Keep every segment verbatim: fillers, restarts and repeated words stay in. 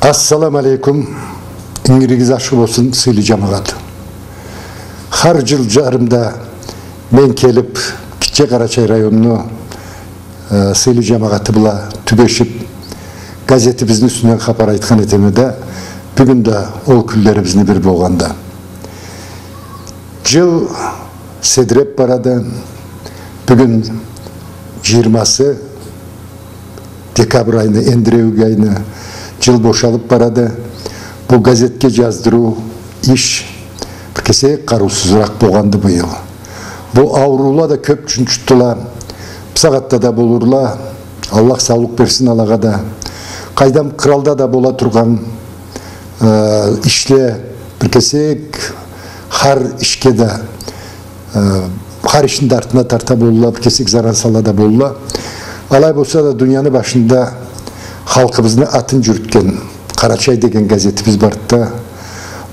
Ассаламу алейкум. Ингиригиз ашхы болсун, сыйлы джамагъат. Хар джыл джарымда мен келиб, Гитче Къарачай районну, э, сыйлы джамагъаты бла тюбешиб, газетибизни юсюнден хапар айтхан этеме да, бюгюн да ол кюнлерибизни бир болгъанда. Джыл седиреб барады. Бюгюн джыйырмасы декабрь айны, эндиреуюк айны, джыл бошалыб барады. Бу газетге джаздырыу иш бир кесек къарыусузуракъ болгъанды быйыл. Бу ауруула да кёб джунчутдула. Бусагъатда да болурла. Аллах саулукъ берсин алагъа да. Къайдам, къралда да бола тургъан э, ишле, бир кесек, хар ишге да, э, хар ишни да артына тарта болурла, бир кесек заран сала да болурла. Алай болса да, дунияны башында халкъыбызны атын джюрютген «Къарачай» деген газетибиз барды да,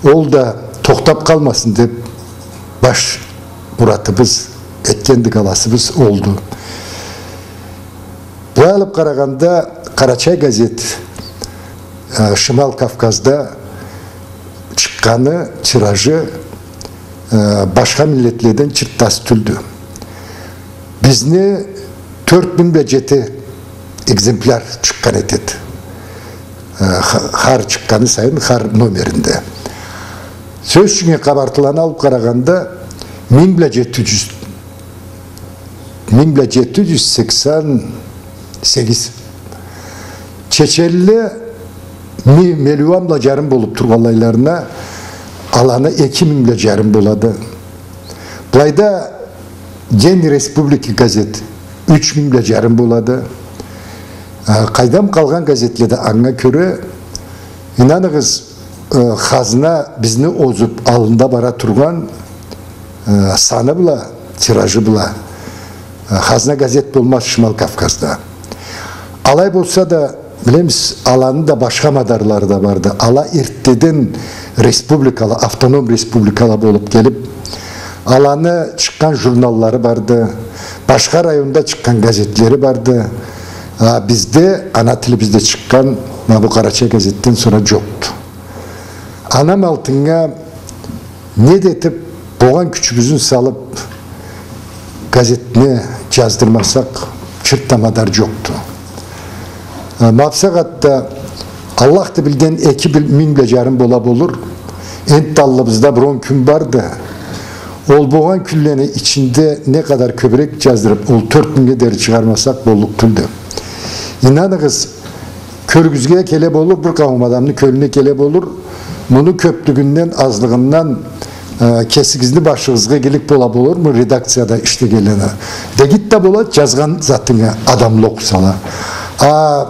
ол да тохтаб къалмасын деб, баш муратыбыз, этген дыгаласыбыз олду. Былай алыб къарагъанда, «Къарачай» газет, э, Шимал Кавказда чыкъгъаны, тиражы, э, башха миллетледен чыртда аз тюлдю. Бизни тёрт минг бла джети экземпляр чыкъгъан этеди. Э, ха-, хар чыкъгъаны сайын, хар номеринде. Сёз ючюн, къабартыланы алыб къарагъанда, минг бла джети джюз, минг бла джети джюз сексен сегиз. Чеченле ми-, миллион бла джарым болуб тургъанлайларына, аланы эки минг бла джарым болады. Былайда «День Республики» газет юч минг бла джарым болады. Э, къайдам, къалгъан газетле да анга кёре, ийнаныгъыз, э, хазна бизни озуб аллында бара тургъан, э, саны бла, тиражы бла, э, хазна газет болмаз Шимал Кавказда. Алай болса да, билемиз, аланы да башха мадарлары да барды. Ала эртдеден республикала, автоном республикала болуб келиб, аланы чыкъгъан журналлары барды, башха районда чыкъгъан газетлери барды. А бизде, ана тилибизде чыкъгъан ма бу «Къарачай» газетден сора джокъду. Анам алтыннга не да этиб, болгъан кючюбюзню салыб, газетни джаздырмасакъ, чырт да мадар джокъду. Э, ма бусагъатда Аллах да билген, эки бил-, минг бла джарым бола болур. Энтда аллыбызда бир он кюн барды. Ол болгъан кюнлени ичинде не къадар кёбюрек джаздырыб, ол тёрт мингнге дери чыгъармасакъ, боллукъ тюлдю. Ийнаныгъыз, кёргюзге келе болур, бир къауум адамны кёлюне келе болур. Муну кёблюгюнден, азлыгъындан, э, кесигизни башыгъызгъа игилик бола болурму редакцияда ишлегенлеге? Дегит да болады, джазгъан затынга адамла окъусала. А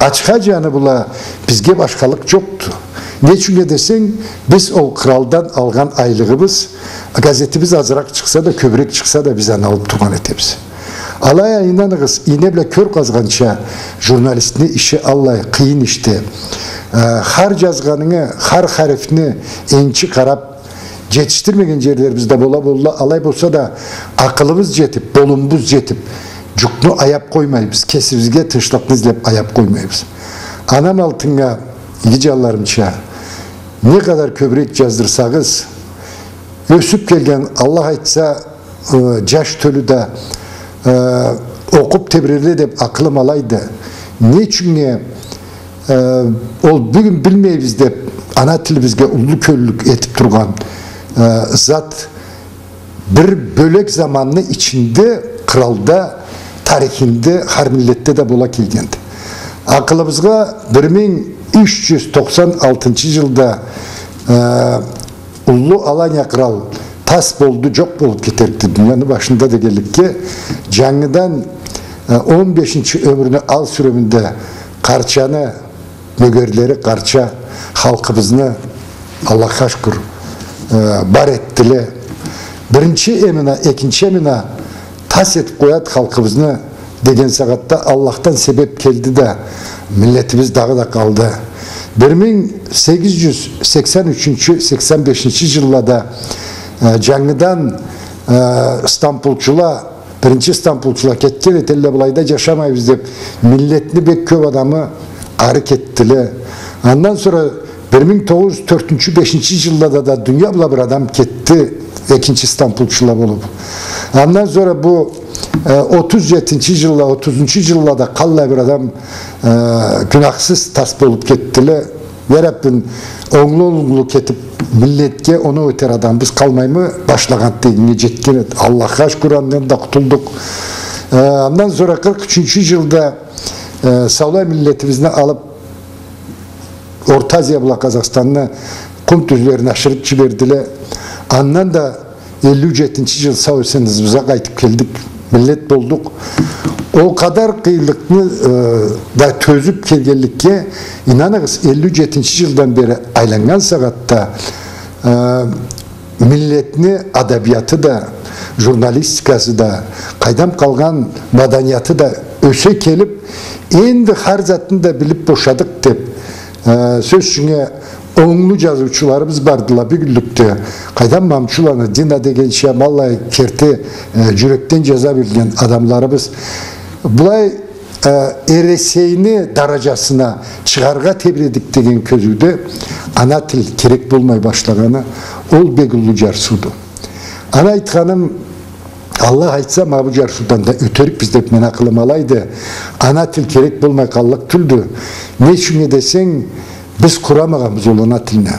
ачха джаны бла бизге башхалыкъ джокъду. Не ючюннге десенг, биз ол къралдан алгъан айлыгъыбыз, газетибиз азыракъ чыкъса да, кёбюрек чыкъса да, биз аны алыб тургъан этебиз. Алай а, ийнаныгъыз, ийне бла кёр къазгъанча, журналистни иши аллай къыйын ишди. Э, хар джазгъанынгы, хар харифни энчи къараб, джетишдирмеген джерлерибиз да бола болла. Алай болса да, акъылыбыз джетиб, болумубуз джетиб, джукъну аяб къоймайбыз, кесибизге тынчлыкъны излеб аяб къоймайбыз. Анам алтыннга, иги джанларымча, не къадар кёбюрек джаздырсагъыз, ёсюб келген, Аллах айтса, э, джаш тёлю да, э, окъуб тебрерле деб акъылым алайды. Не ючюннге, э, ол бюгюн билмейбиз деб, ана тилибизге уллу кёллюк этиб тургъан, э, зат бир бёлек заманны ичинде къралда, тарихинде, хар миллетде да бола келгенди. Акъылыбызгъа бир минг юч джюз токъсан алтынчы джылда, э, Уллу Алания кърал тас болду, джокъ болуб кетерикди дунияны башында дегенликге, джангыдан, э, он бешинчи ёмюрню ал сюреминде Къарчаны мёгерлери Къарча халкъыбызны, Аллахха шукур, э, бар этдиле. Биринчи эмина, экинчи эмина тас этиб къояды халкъыбызны деген сагъатда Аллахдан себеб келди да, миллетибиз дагъыда къалды. Бир минг сегиз джюз сексен ючюнчю, сексен бешинчи джыллада, э, джангыдан, э, стамбулчула, биринчи стамбулчула кетген этелле, былайда джашамайбыз деб, миллетни бек кёб адамы ары кетдиле. Андан сора бир минг тогъуз джюз тёртюнчю, бешинчи джыллада да дуния бла бир адам кетди, экинчи стамбулчула болуб. Андан сора бу, э, отуз джетинчи джылла, отузунчу джыллада къаллай бир адам, э, гюнахсыз тас болуб кетдиле. Яраббин, онглу-онглу кетиб, миллетге оноу этер адамыбыз къалмаймы? Башлагъан тегинге джетген эди. Аллахха шукур, андан да къутулдукъ. Э, андан сора къыркъ ючюнчю джылда, э, саулай миллетибизни алыб, Орта Азия бла Къазахстанны къум тюзлерине ашырыб джибердиле. Андан да элли джетинчи джыл сау-эсен ызыбызгъа къайтыб келдик. Миллет болдукъ. Ол къадар къыйынлыкъны, э, да тёзюб келгенликге, ийнаныгъыз, элли джетинчи джылдан бери айланнган сагъатда, э, миллетни адабияты да, журналистикасы да, къайдам, къалгъан маданияты да ёсе келиб, энди хар затны да билиб бошадыкъ деб, э, сёз ючюннге, онглу джазыучуларыбыз бардыла бюгюнлюкде. Къайдам, Мамчуланы, Дина дегенча, ма аллай керти, э, джюрекден джаза билген адамларыбыз. Былай, э, Эресейни даражасына чыгъаргъа тебредик деген кёзюуде ана тил керек болмай башлагъаны, ол бек уллу джарсыуду. Аны айтханым, Аллах айтса, ма бу джарсыудан да ётерикбиз деб мен акъылым алайды. Ана тил керек болмай къаллыкъ тюлдю. Не ючюннге десенг, биз къурамагъанбыз ол ана тилни.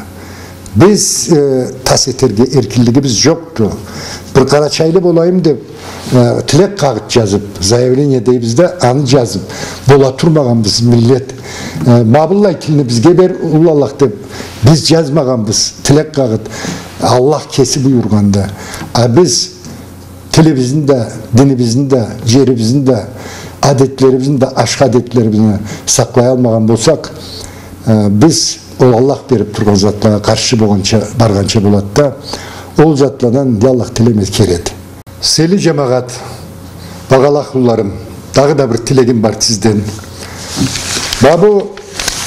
Биз, э, тас этерге эркинлигибиз джокъду. Бир къарачайлы болайым деб, э, тилек къагъыт джазыб, заявление дейбиз да, аны джазыб бола турмагъанбыз, миллет. Э, ма быллай тилни бизге бер, уллу Аллах, деб биз джазмагъанбыз тилек къагъыт. Аллах кеси буюргъанды. А биз тилибизни да, динибизни да, джерибизни да, адетлерибизни да, ашхы адетлерибизни сакълаялмагъан болсакъ, э, биз ол Аллах бериб тургъан затлагъа къаршы болгъанча, баргъанча болады да, ол затладан, я Аллах, тилемезге керекди. Сыйлы джамагъат, багъалы ахлуларым, дагъыда бир тилегим бар сизден. Ма бу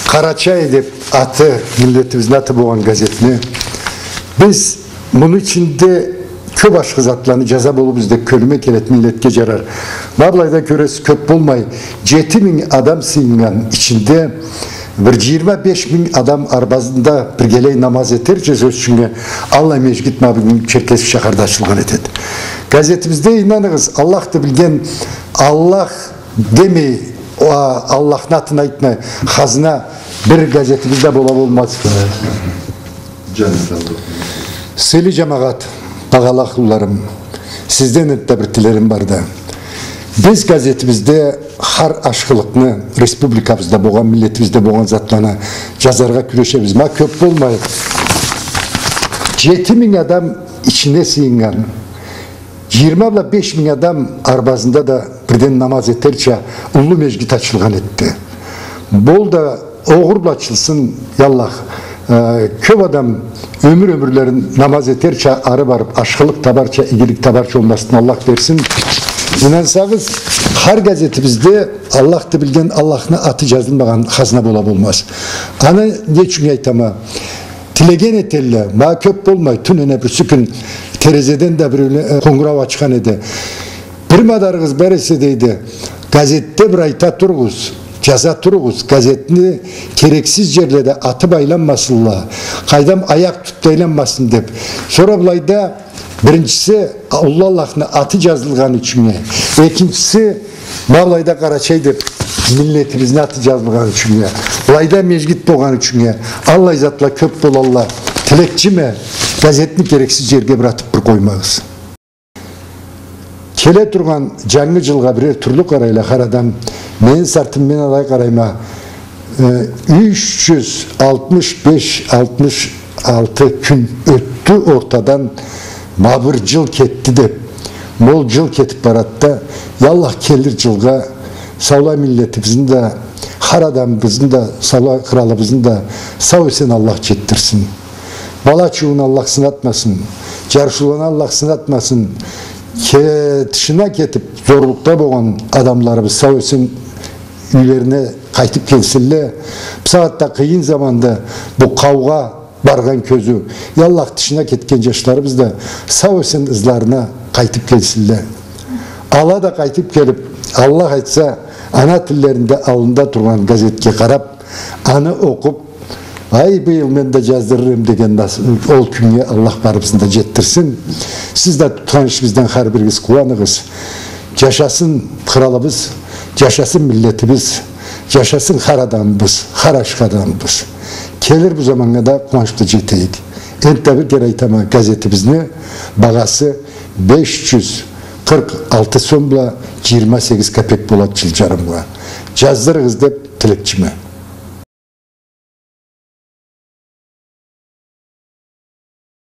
«Къарачай» деб аты, миллетибизни аты болгъан газетни биз муну ичинде кёб ашхы затланы джаза болурбуз деб кёлюме келеди, миллетге джарар. Ма былайда кёресиз, кёб болмай, джети минг адам сыйыннган ичинде бир джыйырма беш минг адам арбазында биргелей намаз этерча, сёз ючюннге, аллай межгит ма бюгюн Черкесск шахарда ачылгъан этеди. Газетибизде, ийнаныгъыз, Аллахды билген, Аллах демей, а, Аллахны атын айтмай, хазна бир газетибиз да бола болмаз. Джаннет алды. Сыйлы джамагъат, багъалы ахлуларым, сизден энтда бир тилерим барды. Биз газетибизде хар ашхылыкъны, республикабызда болгъан, миллетибизде болгъан затланы джазаргъа кюрешебиз. Ма кёб болмай, джети минг адам ичине сыйыннган, джыйырма бла беш минг адам арбазында да бирден намаз этерча уллу межгит ачылгъан этди. Бол да огъур бла ачылсын, я Аллах. Э, кёб адам ёмюр-ёмюрлерин намаз этерча ары барыб, ашхылыкъ табарча, игилик табарча, болмасын, Аллах берсин. Ийнансагъыз, хар газетибизде Аллахды билген, Аллахны аты джазылмагъан хазна бола болмаз. Аны не ючюн айтама? Тилеген этелле, ма кёб болмай, тюнене бирси кюн терезеден да биреуле, э, къонгурау ачхан эди. Бир мадарыгъыз бар эсе, дейди, газетде бир айта туругъуз, джаза туругъуз, газетни керексиз джерледе атыб айланмасынла, къайдам, аякъ тутуб да айланмасын деб. Сора былайда, биринчиси, уллу Аллахны аты джазылгъаны ючюннге, экинчиси, ма былайда «Къарачай» деб миллетибизни аты джазылгъаны ючюннге, былайда межгит болгъаны ючюннге, аллай затла кёб болалла. Тилекчиме, газетни керексиз джерге бир атыб бир къоймагъыз. Келе тургъан джангы джылгъа бирер тюрлю къарайла хар адам. Мени сартым, мен алай къарайма, э, юч джюз алтмыш беш, алтмыш алты кюн ётдю ортадан, ма бир джыл кетди деб. Ма ол джыл кетиб барады да, я Аллах, келир джылгъа саулай миллетибизни да, хар адамыбызны да, саулай къралыбызны да сау-эсен Аллах джетдирсин. Бала-чууун Аллах сынатмасын, джарсыуланы Аллах сынатмасын. Ке-, тышына кетиб, зорлукъда болгъан адамларыбыз сау-эсен юйлерине къайтыб келсинле. Бусагъатда къыйын заманда бу къаугъа баргъан кёзюу, я Аллах, тышына кетген джашларыбыз да сау-эсен ызларына къайтыб келсинле. Ала да къайтыб келиб, Аллах айтса, ана тиллеринде аллында тургъан газетге къараб, аны окъуб, Ай, быйыл мен да джаздырырым деген нас-, ол кюннге Аллах барыбызны да джетдирсин. Сиз да тутхан ишигизден хар биригиз къууаныгъыз. Джашасын къралыбыз, джашасын миллетибиз, джашасын хар адамыбыз, хар ашхы адамыбыз. Келир бу заманнга да къууанч бла джетейик. Энтда бир кере айтама, газетибизни багъасы беш джюз къыркъ алты сом бла джыйырма сегиз капек болады джыл джарымгъа. Джаздырыгъыз деб тилекчиме.